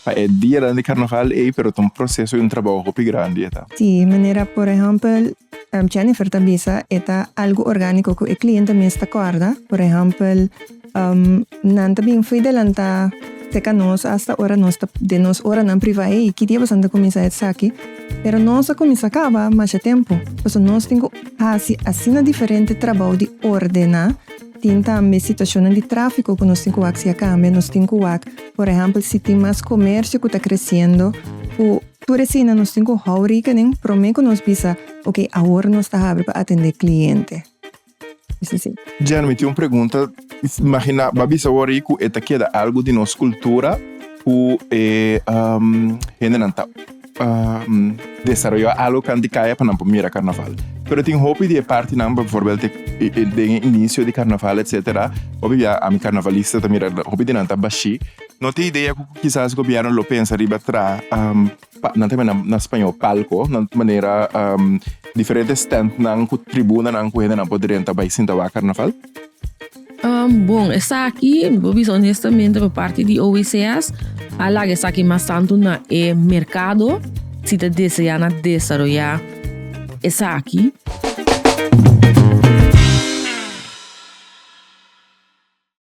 Pa e dianan di karnaval ei, pero ta un proseso i un trabou hopi grandi e ta. Sí, manera por ehèmpel Jennifer ta bisa e ta algu orgániko ku e kliente mes ta kòrda. Por ehèmpel nan ta bin fo'i delantá serka nos asta ora nos ta den nos oranan privá, ey ki dia boso ta kuminsá esaki? Pero nos a kuminsá kaba masha tempu, pasobra nos tin ku hasi asina diferente trabou di ordená. Tin tambe situashonnan di tráfiko ku nos tin ku wak si a kambia, nos tin ku wak por ehèmpel si tin mas komersio ku ta kresiendo ku tur esina nos tin ku hou rekening promé ku nos bisa ok awor nos ta habri pa atendé kliente. Esei si. Jen, mi tin un pregunta. Imagina, bo a bisa awor ei ku e ta keda algu di nos kultura ku e hendenan ta desaroyá algu kanti kaya pa nan por mira karnaval. Pero tin hopi di e partinan, bijvoorbeeld den e inicio di karnaval etcetera, hopi bia ami karnavalista ta mira hopi di nan ta bashí. No tin idea ku kisas gobièrnu lo pensa riba traha nan ta yama na spañó palco, na manera diferente standnan ku tribunanan ku hendenan por drenta bai sinta wak karnaval? Bon, esaki, mi por bisa honestamente, por parti di OECS, a laga esaki mas tantu na e merkado, si ta deseá na desaroyá esaki.